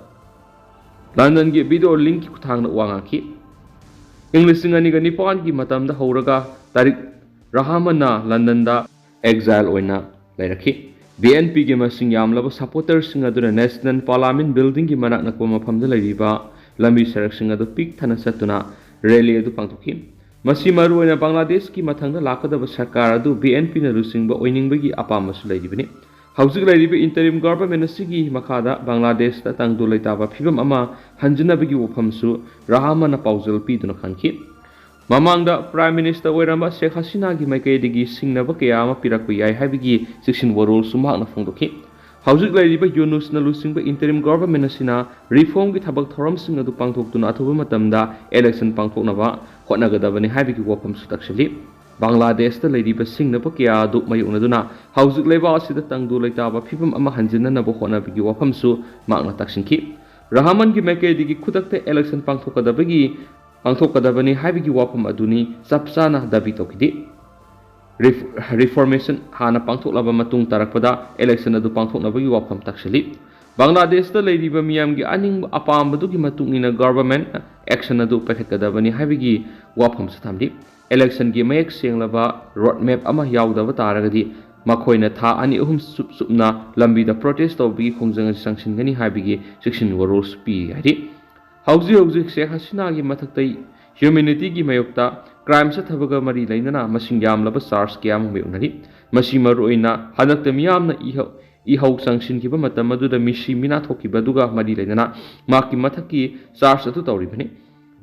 ꯂꯟꯗꯟꯒꯤ ꯚꯤꯗꯤꯑꯣ ꯂꯤꯡꯛꯀꯤ ꯈꯨꯠꯊꯥꯡꯗ ꯋꯥ ꯉꯥꯡꯈꯤ꯫ ꯏꯪ ꯂꯤꯁꯤꯡ ꯑꯅꯤꯒ ꯅꯤꯄꯥꯟꯒꯤ ꯃꯇꯝꯗ ꯍꯧꯔꯒ ꯇꯥꯔꯤꯛ ꯔꯍꯥꯃꯟꯅ ꯂꯟꯗꯟꯗ ꯑꯦꯛꯖꯥꯏꯜ ꯑꯣꯏꯅ ꯂꯩꯔꯛꯈꯤ꯫ ꯕꯤ ꯑꯦꯟ ꯄꯤꯒꯤ ꯃꯁꯤꯡ ꯌꯥꯝꯂꯕ ꯁꯄꯣꯔꯇꯔꯁꯤꯡ ꯑꯗꯨꯅ ꯅꯦꯁꯅꯦꯜ ꯄꯥꯔꯂꯥꯃꯦꯟꯠ ꯕꯤꯜꯗꯤꯡꯒꯤ ꯃꯅꯥꯛ ꯅꯛꯄ ꯃꯐꯝꯗ ꯂꯩꯔꯤꯕ ꯂꯝꯕꯤ ꯁꯔꯛꯁꯤꯡ ꯑꯗꯨ ꯄꯤꯛ ꯊꯟꯅ ꯆꯠꯇꯨꯅ ꯔꯦꯂꯤ ꯑꯗꯨ ꯄꯥꯡꯊꯣꯛꯈꯤ꯫ ꯃꯁꯤ ꯃꯔꯨꯑꯣꯏꯅ ꯕꯪꯒ꯭ꯂꯥꯗꯦꯁꯀꯤ ꯃꯊꯪꯗ ꯂꯥꯛꯀꯗꯕ ꯁꯔꯀꯥꯔ ꯑꯗꯨ ꯕꯤ ꯑꯦꯟ ꯄꯤꯅ ꯂꯨꯆꯤꯡꯕ ꯑꯣꯏꯅꯤꯡꯕꯒꯤ ꯑꯄꯥꯝꯕꯁꯨ ꯂꯩꯔꯤꯕꯅꯤ꯫ ꯍꯧꯖꯤꯛ ꯂꯩꯔꯤꯕ ꯏꯟꯇꯔꯤꯝ ꯒꯣꯚꯔꯟꯃꯦꯟꯠ ꯑꯁꯤꯒꯤ ꯃꯈꯥꯗ ꯕꯪꯒ꯭ꯂꯥꯗꯦꯁꯇ ꯇꯪꯗꯨ ꯂꯩꯇꯥꯕ ꯐꯤꯕꯝ ꯑꯃ ꯍꯟꯖꯤꯟꯅꯕꯒꯤ ꯋꯥꯐꯝꯁꯨ ꯔꯍꯥꯃꯟꯅ ꯄꯥꯎꯖꯦꯜ ꯄꯤꯗꯨꯅ ꯈꯟꯈꯤ꯫ ꯃꯃꯥꯡꯗ ꯄ꯭ꯔꯥꯏꯝ ꯃꯤꯅꯤꯁꯇꯔ ꯑꯣꯏꯔꯝꯕ ꯁꯦꯈ ꯍꯁꯤꯅꯥꯒꯤ ꯃꯥꯏꯀꯩꯗꯒꯤ ꯁꯤꯡꯅꯕ ꯀꯌꯥ ꯑꯃ ꯄꯤꯔꯛꯄ ꯌꯥꯏ ꯍꯥꯏꯕꯒꯤ ꯆꯦꯛꯁꯤꯟ ꯋꯥꯔꯣꯜꯁꯨ ꯃꯍꯥꯛꯅ ꯐꯣꯡꯗꯣꯛꯈꯤ꯫ ꯍꯧꯖꯤꯛ ꯂꯩꯔꯤꯕ ꯌꯨꯅꯨꯁꯅ ꯂꯨꯆꯤꯡꯕ ꯏꯟꯇꯔꯤꯝ ꯒꯣꯚꯔꯟꯃꯦꯟꯠ ꯑꯁꯤꯅ ꯔꯤꯐꯣꯔꯝꯒꯤ ꯊꯕꯛ ꯊꯧꯔꯝꯁꯤꯡ ꯑꯗꯨ ꯄꯥꯡꯊꯣꯛꯇꯨꯅ ꯑꯊꯨꯕ ꯃꯇꯝꯗ ꯏꯂꯦꯛꯁꯟ ꯄꯥꯡꯊꯣꯛꯅꯕ ꯍꯣꯠꯅꯒꯗꯕꯅꯤ ꯍꯥꯏꯕꯒꯤ ꯋꯥꯐꯝꯁꯨ ꯇꯥꯛꯁꯤꯜꯂꯤ꯫ ꯕꯪꯒ꯭ꯂꯥꯗꯦꯁꯇ ꯂꯩꯔꯤꯕ ꯁꯤꯡꯅꯕ ꯀꯌꯥ ꯑꯗꯨ ꯃꯥꯌꯣꯛꯅꯗꯨꯅ ꯍꯧꯖꯤꯛ ꯂꯩꯕꯥꯛ ꯑꯁꯤꯗ ꯇꯪꯗꯨ ꯂꯩꯇꯥꯕ ꯐꯤꯕꯝ ꯑꯃ ꯍꯟꯖꯤꯟꯅꯅꯕ ꯍꯣꯠꯅꯕꯒꯤ ꯋꯥꯐꯝꯁꯨ ꯃꯍꯥꯛꯅ ꯇꯥꯛꯁꯤꯟꯈꯤ꯫ ꯔꯍꯥꯃꯟꯒꯤ ꯃꯥꯏꯀꯩꯗꯒꯤ ꯈꯨꯗꯛꯇ ꯏꯂꯦꯛꯁꯟ ꯄꯥꯡꯊꯣꯛꯀꯗꯕꯒꯤ ꯄꯥꯡꯊꯣꯛꯀꯗꯕꯅꯤ ꯍꯥꯏꯕꯒꯤ ꯋꯥꯐꯝ ꯑꯗꯨꯅꯤ ꯆꯞ ꯆꯥꯅ ꯗꯥꯕꯤ ꯇꯧꯈꯤꯗꯦ꯫ ꯔꯤꯐ-, ꯔꯤꯐꯣꯔꯃꯦꯁꯟ ꯍꯥꯟꯅ ꯄꯥꯡꯊꯣꯛꯂꯕ ꯃꯇꯨꯡ ꯇꯥꯔꯛꯄꯗ ꯏꯂꯦꯛꯁꯟ ꯑꯗꯨ ꯄꯥꯡꯊꯣꯛꯅꯕꯒꯤ ꯋꯥꯐꯝ ꯇꯥꯛꯁꯤꯜꯂꯤ꯫ ꯕꯪꯒ꯭ꯂꯥꯗꯦꯁꯇ ꯂꯩꯔꯤꯕ ꯃꯤꯌꯥꯝꯒꯤ ꯑꯅꯤꯡꯕ ꯑꯄꯥꯝꯕꯗꯨꯒꯤ ꯃꯇꯨꯡ ꯏꯟꯅ ꯒꯚꯔꯟꯃꯦꯟꯠꯅ ꯑꯦꯛꯁꯟ ꯑꯗꯨ ꯄꯥꯏꯈꯠꯀꯗꯕꯅꯤ ꯍꯥꯏꯕꯒꯤ ꯋꯥꯐꯝꯁꯨ ꯊꯝꯂꯤ꯫ ꯏꯂꯦꯛꯁꯟꯒꯤ ꯃꯌꯦꯛ ꯁꯦꯡꯂꯕ ꯔꯣꯗ ꯃꯦꯞ ꯑꯃ ꯌꯥꯎꯗꯕ ꯇꯥꯔꯒꯗꯤ ꯃꯈꯣꯏꯅ ꯊꯥ ꯑꯅꯤ ꯑꯍꯨꯝ ꯆꯨꯞ ꯆꯨꯞꯅ ꯂꯝꯕꯤꯗ ꯄ꯭ꯔꯣꯇꯦꯁ ꯇꯧꯕꯒꯤ ꯈꯣꯡꯖꯪ ꯑꯁꯤ ꯆꯪꯁꯤꯟꯒꯅꯤ ꯍꯥꯏꯕꯒꯤ ꯆꯦꯛꯁꯤꯟ ꯋꯥꯔꯣꯜꯁꯨ ꯄꯤꯔꯤ ꯍꯥꯏꯔꯤ꯫ ꯍꯧꯖꯤꯛ ꯍꯧꯖꯤꯛ ꯁꯦꯈ ꯍꯁꯤꯅꯥꯒꯤ ꯃꯊꯛꯇ ꯍ꯭ꯌꯨꯃꯦꯅꯤꯇꯤꯒꯤ ꯃꯥꯌꯣꯛꯇ ꯀ꯭ꯔꯥꯏꯝ ꯆꯠꯊꯕꯒ ꯃꯔꯤ ꯂꯩꯅꯅ ꯃꯁꯤꯡ ꯌꯥꯝꯂꯕ ꯆꯥꯔꯖ ꯀꯌꯥ ꯑꯃ ꯃꯥꯌꯣꯛꯅꯔꯤ꯫ ꯃꯁꯤ ꯃꯔꯨꯑꯣꯏꯅ ꯍꯟꯗꯛꯇ ꯃꯤꯌꯥꯝꯅ ꯏꯍꯧ, ꯏꯍꯧ ꯆꯪꯁꯤꯟꯈꯤꯕ ꯃꯇꯝ ꯑꯗꯨꯗ ꯃꯤꯁꯤ ꯃꯤꯅꯥ ꯊꯣꯛꯈꯤꯕ ꯑꯗꯨꯒ ꯃꯔꯤ ꯂꯩꯅꯅ ꯃꯍꯥꯛꯀꯤ ꯃꯊꯛꯀꯤ ꯆꯥꯔꯖ ꯑꯗꯨ ꯇꯧꯔꯤꯕꯅꯤ꯫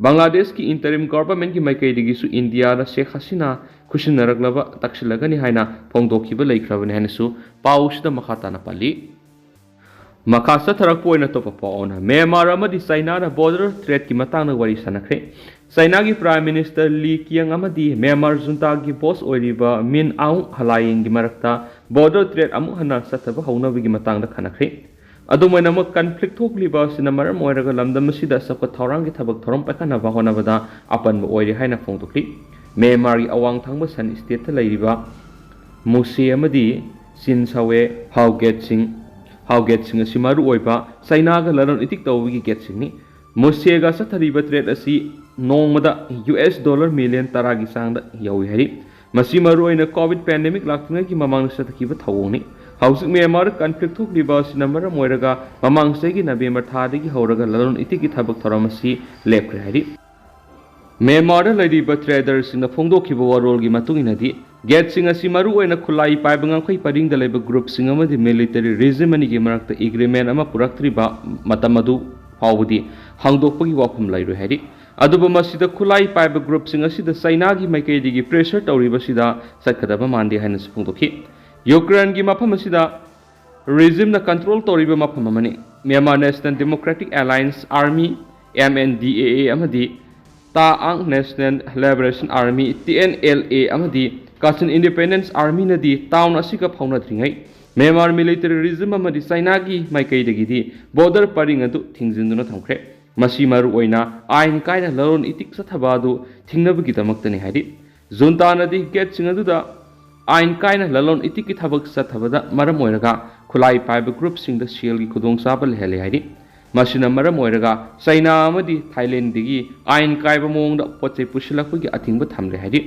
ꯕꯪꯒ꯭ꯂꯥꯗꯦꯁꯀꯤ interim governmentꯀꯤ ꯃꯥꯏꯀꯩꯗꯒꯤꯁꯨ ꯏꯟꯗꯤꯌꯥꯗ ꯁꯦꯈ ꯍꯁꯤꯅꯥ ꯈꯨꯠꯁꯤꯟꯅꯔꯛꯂꯕ ꯇꯛꯁꯤꯜꯂꯒꯅꯤ ꯍꯥꯏꯅ ꯐꯣꯡꯗꯣꯛꯈꯤꯕ ꯂꯩꯈ꯭ꯔꯕꯅꯤ ꯍꯥꯏꯅꯁꯨ ꯄꯥꯎꯁꯤꯗ ꯃꯈꯥ ꯇꯥꯅ ꯄꯜꯂꯤ꯫ ꯃꯈꯥ ꯆꯠꯊꯔꯛꯄ ꯑꯣꯏꯅ ꯑꯇꯣꯞꯄ ꯄꯥꯎ ꯑꯃꯅ, ꯃ꯭ꯌꯥꯟꯃꯥꯔ ꯑꯃꯗꯤ ꯆꯥꯏꯅꯥꯅ border threatꯀꯤ ꯃꯇꯥꯡꯗ ꯋꯥꯔꯤ ꯁꯥꯟꯅꯈ꯭ꯔꯦ꯫ ꯆꯥꯏꯅꯥꯒꯤ Prime Minister Li Qiang ꯑꯃꯗꯤ ꯃ꯭ꯌꯥꯟꯃꯥꯔ juntaꯒꯤ boss ꯑꯣꯏꯔꯤꯕ Min Aung Hlaingꯒꯤ ꯃꯔꯛꯇ border threat ꯑꯃꯨꯛ ꯍꯟꯅ ꯆꯠꯊꯕ ꯍꯧꯅꯕꯒꯤ ꯃꯇꯥꯡꯗ ꯈꯟꯅꯈ꯭ꯔꯦ꯫ ꯑꯗꯨꯝ ꯑꯣꯏꯅꯃꯛ, conflict ꯊꯣꯛꯂꯤꯕ ꯑꯁꯤꯅ ꯃꯔꯝ ꯑꯣꯏꯔꯒ ꯂꯝꯗꯝ ꯑꯁꯤꯗ ꯆꯥꯎꯈꯠ ꯊꯧꯔꯥꯡꯒꯤ ꯊꯕꯛ ꯊꯧꯔꯝ ꯄꯥꯏꯈꯠꯅꯕ ꯍꯣꯠꯅꯕꯗ ꯑꯄꯟꯕ ꯑꯣꯏꯔꯦ ꯍꯥꯏꯅ ꯐꯣꯡꯗꯣꯛꯈꯤ꯫ ꯃ꯭ꯌꯥꯟꯃꯥꯔꯒꯤ ꯑꯋꯥꯡ ꯊꯪꯕ Shan stateꯇ ꯂꯩꯔꯤꯕ ꯃꯨꯁꯦ ꯑꯃꯗꯤ ꯆꯤꯟ ꯁꯥꯋꯦ ꯍꯥꯎꯒꯦꯠꯁꯤꯡ, ꯍꯥꯎꯒꯦꯠꯁꯤꯡ ꯑꯁꯤ ꯃꯔꯨꯑꯣꯏꯕ ꯆꯥꯏꯅꯥꯒ ꯂꯂꯣꯟ ꯏꯇꯤꯛ ꯇꯧꯕꯒꯤ ꯒꯦꯠꯁꯤꯡꯅꯤ꯫ ꯃꯨꯁꯦꯒ ꯆꯠꯊꯔꯤꯕ trade ꯑꯁꯤ ꯅꯣꯡꯃꯗ US dollar million ꯇꯔꯥꯒꯤ ꯆꯥꯡꯗ ꯌꯧꯏ ꯍꯥꯏꯔꯤ꯫ ꯃꯁꯤ ꯃꯔꯨꯑꯣꯏꯅ COVID pandemic ꯂꯥꯛꯇ꯭ꯔꯤꯉꯩꯒꯤ ꯃꯃꯥꯡꯗ ꯆꯠꯊꯈꯤꯕ ꯊꯧꯑꯣꯡꯅꯤ꯫ ꯍꯧꯖꯤꯛ ꯃ꯭ꯌꯥꯟꯃꯥꯔꯗ conflict ꯊꯣꯛꯂꯤꯕ ꯑꯁꯤꯅ ꯃꯔꯝ ꯑꯣꯏꯔꯒ ꯃꯃꯥꯡ ꯆꯍꯤꯒꯤ November ꯊꯥꯗꯒꯤ ꯍꯧꯔꯒ ꯂꯂꯣꯟ ꯏꯇꯤꯛꯀꯤ ꯊꯕꯛ ꯊꯧꯔꯝ ꯑꯁꯤ ꯂꯦꯞꯈ꯭ꯔꯦ ꯍꯥꯏꯔꯤ꯫ ꯃ꯭ꯌꯥꯟꯃꯥꯔꯗ ꯂꯩꯔꯤꯕ traderꯁꯤꯡꯅ ꯐꯣꯡꯗꯣꯛꯈꯤꯕ ꯋꯥꯔꯣꯜꯒꯤ ꯃꯇꯨꯡ ꯏꯟꯅꯗꯤ, ꯒꯦꯠꯁꯤꯡ ꯑꯁꯤ ꯃꯔꯨꯑꯣꯏꯅ ꯈꯨꯠꯂꯥꯏ ꯄꯥꯏꯕ ꯉꯝꯈꯩ ꯄꯔꯤꯡꯗ ꯂꯩꯕ groupꯁꯤꯡ ꯑꯃꯗꯤ military regime ꯑꯅꯤꯒꯤ ꯃꯔꯛꯇ agreement ꯑꯃ ꯄꯨꯔꯛꯇ꯭ꯔꯤꯕ ꯃꯇꯝ ꯑꯗꯨ ꯐꯥꯎꯕꯗꯤ ꯍꯥꯡꯗꯣꯛꯄꯒꯤ ꯋꯥꯐꯝ ꯂꯩꯔꯣꯏ ꯍꯥꯏꯔꯤ꯫ ꯑꯗꯨꯕꯨ ꯃꯁꯤꯗ ꯈꯨꯠꯂꯥꯏ ꯄꯥꯏꯕ groupꯁꯤꯡ ꯑꯁꯤꯗ ꯆꯥꯏꯅꯥꯒꯤ ꯃꯥꯏꯀꯩꯗꯒꯤ pressure ꯇꯧꯔꯤꯕꯁꯤꯗ ꯆꯠꯀꯗꯕ ꯃꯥꯟꯗꯦ ꯍꯥꯏꯅꯁꯨ ꯐꯣꯡꯗꯣꯛꯈꯤ꯫ ꯌꯨꯀ꯭ꯔꯦꯟꯒꯤ ꯃꯐꯝ ꯑꯁꯤꯗ regimeꯅ control ꯇꯧꯔꯤꯕ ꯃꯐꯝ ꯑꯃꯅꯤ꯫ Myanmar National Democratic Alliance Army, MNDAA, ꯑꯃꯗꯤ Ta'ang National Liberation Army, TNLA, ꯑꯃꯗꯤ Kachin Independence Armyꯅꯗꯤ town ꯑꯁꯤꯒ ꯐꯥꯎꯅꯗ꯭ꯔꯤꯉꯩ ꯃ꯭ꯌꯥꯟꯃꯥꯔ military regime ꯑꯃꯗꯤ ꯆꯥꯏꯅꯥꯒꯤ ꯃꯥꯏꯀꯩꯗꯒꯤꯗꯤ border ꯄꯔꯤꯡ ꯑꯗꯨ ꯊꯤꯡꯖꯤꯟꯗꯨꯅ ꯊꯝꯈ꯭ꯔꯦ꯫ ꯃꯁꯤ ꯃꯔꯨꯑꯣꯏꯅ ꯑꯥꯏꯟ ꯀꯥꯏꯅ ꯂꯂꯣꯟ ꯏꯇꯤꯛ ꯆꯠꯊꯕ ꯑꯗꯨ ꯊꯤꯡꯅꯕꯒꯤꯗꯃꯛꯇꯅꯤ ꯍꯥꯏꯔꯤ꯫ ꯖꯨꯟꯇꯥꯅꯗꯤ ꯒꯦꯠꯁꯤꯡ ꯑꯗꯨꯗ ꯑꯥꯏꯟ ꯀꯥꯏꯅ ꯂꯂꯣꯟ ꯏꯇꯤꯛꯀꯤ ꯊꯕꯛ ꯆꯠꯊꯕꯗ ꯃꯔꯝ ꯑꯣꯏꯔꯒ ꯈꯨꯠꯂꯥꯏ ꯄꯥꯏꯕ groupꯁꯤꯡꯗ ꯁꯦꯜꯒꯤ ꯈꯨꯗꯣꯡꯆꯥꯕ ꯂꯩꯍꯜꯂꯦ ꯍꯥꯏꯔꯤ꯫ ꯃꯁꯤꯅ ꯃꯔꯝ ꯑꯣꯏꯔꯒ ꯆꯥꯏꯅꯥ ꯑꯃꯗꯤ ꯊꯥꯏꯂꯦꯟꯗꯒꯤ ꯑꯥꯏꯟ ꯀꯥꯏꯕ ꯃꯑꯣꯡꯗ ꯄꯣꯠ ꯆꯩ ꯄꯨꯁꯤꯜꯂꯛꯄꯒꯤ ꯑꯊꯤꯡꯕ ꯊꯝꯂꯦ ꯍꯥꯏꯔꯤ꯫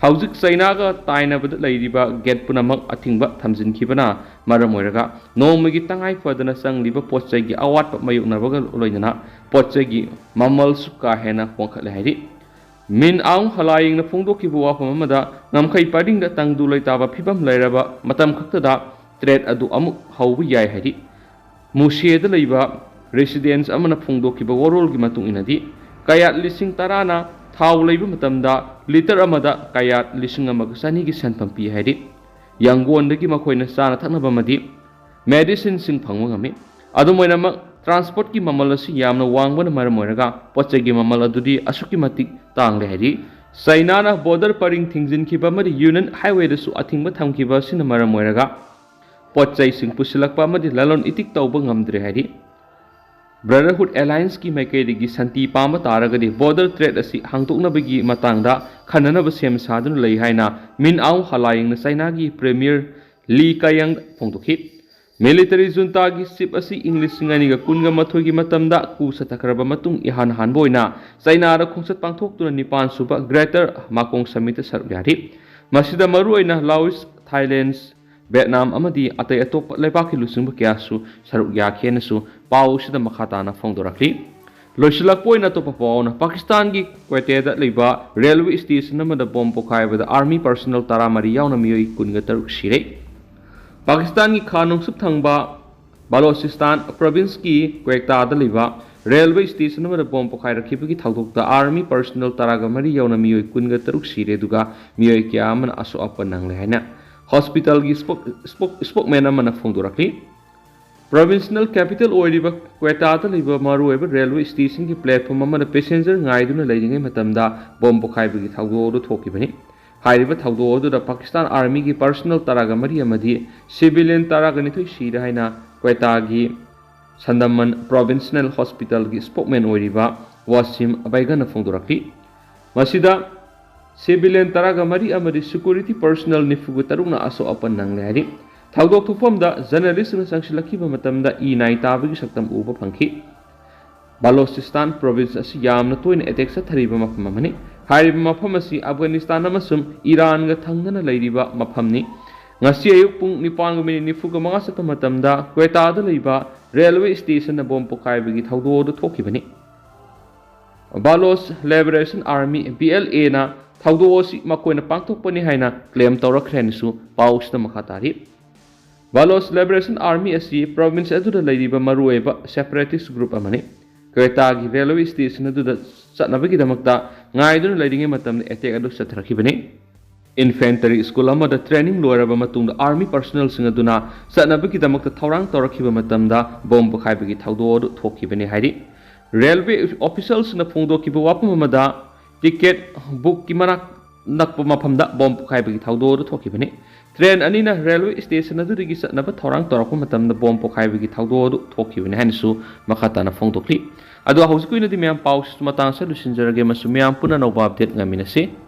ꯍꯧꯖꯤꯛ ꯆꯥꯏꯅꯥꯒ ꯇꯥꯏꯅꯕꯗ ꯂꯩꯔꯤꯕ ꯒꯦꯠ ꯄꯨꯝꯅꯃꯛ ꯑꯊꯤꯡꯕ ꯊꯝꯖꯤꯟꯈꯤꯕꯅ ꯃꯔꯝ ꯑꯣꯏꯔꯒ ꯅꯣꯡꯃꯒꯤ ꯇꯉꯥꯏ ꯐꯗꯅ ꯆꯪꯂꯤꯕ ꯄꯣꯠ ꯆꯩꯒꯤ ꯑꯋꯥꯠꯄ ꯃꯥꯌꯣꯛꯅꯕꯒ ꯂꯣꯏꯅꯅ ꯄꯣꯠ ꯆꯩꯒꯤ ꯃꯃꯜꯁꯨ ꯀꯥ ꯍꯦꯟꯅ ꯋꯥꯡꯈꯠꯂꯦ ꯍꯥꯏꯔꯤ꯫ Min Aung Hlaingꯅ ꯐꯣꯡꯗꯣꯛꯈꯤꯕ ꯋꯥꯐꯝ ꯑꯃꯗ, ꯉꯝꯈꯩ ꯄꯔꯤꯡꯗ ꯇꯪꯗꯨ ꯂꯩꯇꯥꯕ ꯐꯤꯕꯝ ꯂꯩꯔꯕ ꯃꯇꯝ ꯈꯛꯇꯗ trade ꯑꯗꯨ ꯑꯃꯨꯛ ꯍꯧꯕ ꯌꯥꯏ ꯍꯥꯏꯔꯤ꯫ ꯃꯨꯁꯦꯗ ꯂꯩꯕ residents ꯑꯃꯅ ꯐꯣꯡꯗꯣꯛꯈꯤꯕ ꯋꯥꯔꯣꯜꯒꯤ ꯃꯇꯨꯡ ꯏꯟꯅꯗꯤ, ꯀꯌꯥꯠ ꯂꯤꯁꯤꯡ ꯇꯔꯥꯅ ꯊꯥꯎ ꯂꯩꯕ ꯃꯇꯝꯗ ꯂꯤꯇꯔ ꯑꯃꯗ ꯀꯌꯥꯠ ꯂꯤꯁꯤꯡ ꯑꯃꯒ ꯆꯅꯤꯒꯤ ꯁꯦꯟꯐꯝ ꯄꯤ ꯍꯥꯏꯔꯤ꯫ ꯌꯥꯡꯒꯣꯟꯗꯒꯤ ꯃꯈꯣꯏꯅ ꯆꯥꯅ ꯊꯛꯅꯕ ꯑꯃꯗꯤ ꯃꯦꯗꯤꯁꯤꯟꯁꯤꯡ ꯐꯪꯕ ꯉꯝꯃꯤ꯫ ꯑꯗꯨꯝ ꯑꯣꯏꯅꯃꯛ, ꯇ꯭ꯔꯥꯟꯁꯄꯣꯔꯠꯀꯤ ꯃꯃꯜ ꯑꯁꯤ ꯌꯥꯝꯅ ꯋꯥꯡꯕꯅ ꯃꯔꯝ ꯑꯣꯏꯔꯒ ꯄꯣꯠ ꯆꯩꯒꯤ ꯃꯃꯜ ꯑꯗꯨꯗꯤ ꯑꯁꯨꯛꯀꯤ ꯃꯇꯤꯛ ꯇꯥꯡꯂꯦ ꯍꯥꯏꯔꯤ꯫ ꯆꯩꯅꯥꯅ ꯕꯣꯔꯗꯔ ꯄꯔꯤꯡ ꯊꯤꯡꯖꯤꯟꯈꯤꯕ ꯑꯃꯗꯤ ꯌꯨꯅꯤꯌꯟ ꯍꯥꯏꯋꯦꯗꯁꯨ ꯑꯊꯤꯡꯕ ꯊꯝꯈꯤꯕ ꯑꯁꯤꯅ ꯃꯔꯝ ꯑꯣꯏꯔꯒ ꯄꯣꯠ ꯆꯩꯁꯤꯡ ꯄꯨꯁꯤꯜꯂꯛꯄ ꯑꯃꯗꯤ ꯂꯂꯣꯟ ꯏꯇꯤꯛ ꯇꯧꯕ ꯉꯝꯗ꯭ꯔꯦ ꯍꯥꯏꯔꯤ꯫ ꯕ꯭ꯔꯗꯔꯍꯨꯗ ꯑꯦꯂꯥꯌꯟꯁꯀꯤ ꯃꯥꯏꯀꯩꯗꯒꯤ ꯁꯥꯟꯇꯤ ꯄꯥꯝꯕ ꯇꯥꯔꯒꯗꯤ ꯕꯣꯔꯗꯔ ꯇ꯭ꯔꯦꯗ ꯑꯁꯤ ꯍꯥꯡꯗꯣꯛꯅꯕꯒꯤ ꯃꯇꯥꯡꯗ ꯈꯟꯅꯅꯕ ꯁꯦꯝ ꯁꯥꯗꯨꯅ ꯂꯩ ꯍꯥꯏꯅ ꯃꯤꯟ ꯑꯥꯎ ꯍꯂꯥꯌꯦꯡꯅ ꯆꯩꯅꯥꯒꯤ ꯄ꯭ꯔꯦꯃꯤꯌꯔ ꯂꯤ ꯀꯥꯌꯪ ꯐꯣꯡꯗꯣꯛꯈꯤ꯫ ꯃꯤꯂꯤꯇꯔꯤ ꯖꯨꯟꯇꯥꯒꯤ ꯆꯤꯞ ꯑꯁꯤ ꯏꯪ ꯂꯤꯁꯤꯡ ꯑꯅꯤꯒ ꯀꯨꯟꯒ ꯃꯥꯊꯣꯏꯒꯤ ꯃꯇꯝꯗ ꯀꯨ ꯆꯠꯊꯈ꯭ꯔꯕ ꯃꯇꯨꯡ ꯏꯍꯥꯟ ꯍꯥꯟꯕ ꯑꯣꯏꯅ ꯆꯩꯅꯥꯗ ꯈꯣꯡꯆꯠ ꯄꯥꯡꯊꯣꯛꯇꯨꯅ ꯅꯤꯄꯥꯟ ꯁꯨꯕ ꯒ꯭ꯔꯦꯇꯔ ꯃꯥꯀꯣꯡ ꯁꯃꯤꯠꯇ ꯁꯔꯨꯛ ꯌꯥꯔꯤ꯫ ꯃꯁꯤꯗ ꯃꯔꯨꯑꯣꯏꯅ ꯂꯥꯎꯏꯁ, ꯊꯥꯏꯂꯦꯟꯁ, ꯚꯦꯠꯅꯥꯝ ꯑꯃꯗꯤ ꯑꯇꯩ ꯑꯇꯣꯞꯄ ꯂꯩꯕꯥꯛꯀꯤ ꯂꯨꯆꯤꯡꯕ ꯀꯌꯥꯁꯨ ꯁꯔꯨꯛ ꯌꯥꯈꯤ ꯍꯥꯏꯅꯁꯨ ꯄꯥꯎ ꯑꯁꯤꯗ ꯃꯈꯥ ꯇꯥꯅ ꯐꯣꯡꯗꯣꯔꯛꯂꯤ꯫ ꯂꯣꯏꯁꯤꯜꯂꯛꯄ ꯑꯣꯏꯅ ꯑꯇꯣꯞꯄ ꯄꯥꯎ ꯑꯃꯅ, ꯄꯥꯀꯤꯁꯇꯥꯟꯒꯤ ꯀ꯭ꯋꯦꯇꯥꯗ ꯂꯩꯕ ꯔꯦꯜꯋꯦ ꯁ꯭ꯇꯦꯁꯟ ꯑꯃꯗ ꯕꯣꯝ ꯄꯣꯈꯥꯏꯕꯗ ꯑꯥꯔꯃꯤ ꯄꯔꯁꯣꯅꯦꯜ ꯇꯔꯥꯃꯔꯤ ꯌꯥꯎꯅ ꯃꯤꯑꯣꯏ ꯀꯨꯟꯒ ꯇꯔꯨꯛ ꯁꯤꯔꯦ꯫ ꯄꯥꯀꯤꯁꯇꯥꯟꯒꯤ ꯈꯥ ꯅꯣꯡꯆꯨꯞ ꯊꯪꯕ ꯕꯂꯣꯆꯤꯁꯇꯥꯟ ꯄ꯭ꯔꯣꯚꯤꯟꯁꯀꯤ ꯀ꯭ꯋꯦꯇꯥꯗ ꯂꯩꯕ ꯔꯦꯜꯋꯦ ꯁ꯭ꯇꯦꯁꯟ ꯑꯃꯗ ꯕꯣꯝ ꯄꯣꯈꯥꯏꯔꯛꯈꯤꯕꯒꯤ ꯊꯧꯗꯣꯛꯇ ꯑꯥꯔꯃꯤ ꯄꯔꯁꯣꯅꯦꯜ ꯇꯔꯥꯒ ꯃꯔꯤ ꯌꯥꯎꯅ ꯃꯤꯑꯣꯏ ꯀꯨꯟꯒ ꯇꯔꯨꯛ ꯁꯤꯔꯦ, ꯑꯗꯨꯒ ꯃꯤꯑꯣꯏ ꯀꯌꯥ ꯑꯃꯅ ꯑꯁꯣꯛ ꯑꯄꯟ ꯅꯪꯂꯦ ꯍꯥꯏꯅ ꯍꯣꯁꯄꯤꯇꯥꯜꯒꯤ ꯁ꯭ꯄꯣꯛ-, ꯁ꯭ꯄꯣꯛ-, ꯁ꯭ꯄꯣꯛꯃꯦꯟ ꯑꯃꯅ ꯐꯣꯡꯗꯣꯔꯛꯂꯤ꯫ ꯄ꯭ꯔꯣꯚꯤꯟꯁꯅꯦꯜ ꯀꯦꯄꯤꯇꯦꯜ ꯑꯣꯏꯔꯤꯕ ꯀ꯭ꯋꯦꯇꯥꯗ ꯂꯩꯕ ꯃꯔꯨꯑꯣꯏꯕ ꯔꯦꯜꯋꯦ ꯁ꯭ꯇꯦꯁꯟꯒꯤ ꯄ꯭ꯂꯦꯠꯐꯣꯝ ꯑꯃꯗ ꯄꯦꯁꯦꯟꯖꯔ ꯉꯥꯏꯗꯨꯅ ꯂꯩꯔꯤꯉꯩ ꯃꯇꯝꯗ ꯕꯣꯝ ꯄꯣꯈꯥꯏꯕꯒꯤ ꯊꯧꯗꯣꯛ ꯑꯗꯨ ꯊꯣꯛꯈꯤꯕꯅꯤ꯫ ꯍꯥꯏꯔꯤꯕ ꯊꯧꯗꯣꯛ ꯑꯗꯨꯗ ꯄꯥꯀꯤꯁꯇꯥꯟ ꯑꯥꯔꯃꯤꯒꯤ ꯄꯔꯁꯣꯅꯦꯜ ꯇꯔꯥꯒ ꯃꯔꯤ ꯑꯃꯗꯤ ꯁꯤꯚꯤꯂꯤꯌꯟ ꯇꯔꯥꯒ ꯅꯤꯊꯣꯏ ꯁꯤꯔꯦ ꯍꯥꯏꯅ ꯀ꯭ꯋꯦꯇꯥꯒꯤ ꯁꯟꯗꯃꯟ ꯄ꯭ꯔꯣꯚꯤꯟꯁꯅꯦꯜ ꯍꯣꯁꯄꯤꯇꯥꯜꯒꯤ ꯁ꯭ꯄꯣꯛꯃꯦꯟ ꯑꯣꯏꯔꯤꯕ ꯋꯥꯁꯤꯝ ꯕꯩꯒꯟꯅ ꯐꯣꯡꯗꯣꯔꯛꯈꯤ꯫ ꯃꯁꯤꯗ ꯁꯤꯚꯤꯂꯤꯌꯟ ꯇꯔꯥꯒ ꯃꯔꯤ ꯑꯃꯗꯤ ꯁꯦꯀ꯭ꯌꯨꯔꯤꯇꯤ ꯄꯔꯁꯣꯅꯦꯜ ꯅꯤꯐꯨꯒ ꯇꯔꯨꯛꯅ ꯑꯁꯣꯛ ꯑꯄꯟ ꯅꯪꯂꯦ ꯍꯥꯏꯔꯤ꯫ ꯊꯧꯗꯣꯛ ꯊꯣꯛꯐꯝꯗ ꯖꯔꯅꯦꯂꯤꯁꯁꯤꯡꯅ ꯆꯪꯁꯤꯜꯂꯛꯈꯤꯕ ꯃꯇꯝꯗ ꯏ ꯅꯥꯏ ꯇꯥꯕꯒꯤ ꯁꯛꯇꯝ ꯎꯕ ꯐꯪꯈꯤ꯫ ꯕꯂꯣꯆꯤꯁꯇꯥꯟ ꯄ꯭ꯔꯣꯚꯤꯟꯁ ꯑꯁꯤ ꯌꯥꯝꯅ ꯇꯣꯏꯅ ꯑꯦꯇꯦꯛ ꯆꯠꯊꯔꯤꯕ ꯃꯐꯝ ꯑꯃꯅꯤ꯫ ꯍꯥꯏꯔꯤꯕ ꯃꯐꯝ ꯑꯁꯤ ꯑꯐꯒꯥꯅꯤꯁꯇꯥꯟ ꯑꯃꯁꯨꯡ ꯏꯔꯥꯟꯒ ꯊꯪꯅꯅ ꯂꯩꯔꯤꯕ ꯃꯐꯝꯅꯤ꯫ ꯉꯁꯤ ꯑꯌꯨꯛ ꯄꯨꯡ ꯅꯤꯄꯥꯟꯒ ꯃꯤꯅꯤꯠ ꯅꯤꯐꯨꯒ ꯃꯉꯥ ꯆꯠꯄ ꯃꯇꯝꯗ ꯀ꯭ꯋꯦꯇꯥꯗ ꯂꯩꯕ ꯔꯦꯜꯋꯦ ꯁ꯭ꯇꯦꯁꯟꯗ ꯕꯣꯝ ꯄꯣꯈꯥꯏꯕꯒꯤ ꯊꯧꯗꯣꯛ ꯑꯗꯨ ꯊꯣꯛꯈꯤꯕꯅꯤ꯫ ꯕꯥꯂꯣꯆ ꯂꯤꯕꯔꯦꯁꯟ ꯑꯥꯔꯃꯤ, ꯕꯤ ꯑꯦꯜ ꯑꯦꯅ ꯊꯧꯗꯣꯛ ꯑꯁꯤ ꯃꯈꯣꯏꯅ ꯄꯥꯡꯊꯣꯛꯄꯅꯤ ꯍꯥꯏꯅ ꯀ꯭ꯂꯦꯝ ꯇꯧꯔꯛꯈ꯭ꯔꯦ ꯍꯥꯏꯅꯁꯨ ꯄꯥꯎ ꯑꯁꯤꯗ ꯃꯈꯥ ꯇꯥꯔꯤ꯫ ꯕꯥꯂꯣꯆ ꯂꯤꯕꯔꯦꯁꯟ ꯑꯥꯔꯃꯤ ꯑꯁꯤ ꯄ꯭ꯔꯣꯚꯤꯟꯁ ꯑꯗꯨꯗ ꯂꯩꯔꯤꯕ ꯃꯔꯨꯑꯣꯏꯕ ꯁꯦꯄꯔꯦꯇꯤꯁ ꯒ꯭ꯔꯨꯞ ꯑꯃꯅꯤ꯫ ꯀ꯭ꯋꯦꯇꯥꯒꯤ ꯔꯦꯜꯋꯦ ꯁ꯭ꯇꯦꯁꯟ ꯑꯗꯨꯗ ꯆꯠꯅꯕꯒꯤꯗꯃꯛꯇ ꯉꯥꯏꯗꯨꯅ ꯂꯩꯔꯤꯉꯩ ꯃꯇꯝꯗ ꯑꯦꯇꯦꯛ ꯑꯗꯨ ꯆꯠꯊꯔꯛꯈꯤꯕꯅꯤ꯫ ꯏꯟꯐꯦꯟꯇꯔꯤ ꯁ꯭ꯀꯨꯜ ꯑꯃꯗ ꯇ꯭ꯔꯦꯅꯤꯡ ꯂꯣꯏꯔꯕ ꯃꯇꯨꯡꯗ ꯑꯥꯔꯃꯤ ꯄꯔꯁꯣꯅꯦꯜꯁꯤꯡ ꯑꯗꯨꯅ ꯆꯠꯅꯕꯒꯤꯗꯃꯛꯇ ꯊꯧꯔꯥꯡ ꯇꯧꯔꯛꯈꯤꯕ ꯃꯇꯝꯗ ꯕꯣꯝ ꯄꯣꯈꯥꯏꯕꯒꯤ ꯊꯧꯗꯣꯛ ꯑꯗꯨ ꯊꯣꯛꯈꯤꯕꯅꯤ ꯍꯥꯏꯔꯤ꯫ ꯔꯦꯜꯋꯦ ꯑꯣꯐꯤꯁꯤꯌꯦꯜꯁꯤꯡꯅ ꯐꯣꯡꯗꯣꯛꯈꯤꯕ ꯋꯥꯐꯝ ꯑꯃꯗ, ꯇꯤꯀꯦꯠ ꯕꯨꯛꯀꯤ ꯃꯅꯥꯛ ꯅꯛꯄ ꯃꯐꯝꯗ ꯕꯣꯝ ꯄꯣꯈꯥꯏꯕꯒꯤ ꯊꯧꯗꯣꯛ ꯑꯗꯨ ꯊꯣꯛꯈꯤꯕꯅꯤ꯫ ꯇ꯭ꯔꯦꯟ ꯑꯅꯤꯅ ꯔꯦꯜꯋꯦ ꯁ꯭ꯇꯦꯁꯟ ꯑꯗꯨꯗꯒꯤ ꯆꯠꯅꯕ ꯊꯧꯔꯥꯡ ꯇꯧꯔꯛꯄ ꯃꯇꯝꯗ ꯕꯣꯝ ꯄꯣꯈꯥꯏꯕꯒꯤ ꯊꯧꯗꯣꯛ ꯑꯗꯨ ꯊꯣꯛꯈꯤꯕꯅꯤ ꯍꯥꯏꯅꯁꯨ ꯃꯈꯥ ꯇꯥꯅ ꯐꯣꯡꯗꯣꯛꯂꯤ꯫ ꯑꯗꯣ ꯍꯧꯖꯤꯛꯀꯤ ꯑꯣꯏꯅꯗꯤ ꯃꯌꯥꯝ ꯄꯥꯎꯁꯤ ꯃꯇꯥꯡ ꯑꯁꯤꯗ ꯂꯣꯏꯁꯤꯟꯖꯔꯒꯦ, ꯃꯁꯤ ꯃꯌꯥꯝ ꯄꯨꯟꯅ ꯑꯅꯧꯕ ꯑꯞꯗꯦꯠ ꯉꯥꯏꯃꯤꯟꯅꯁꯤ꯫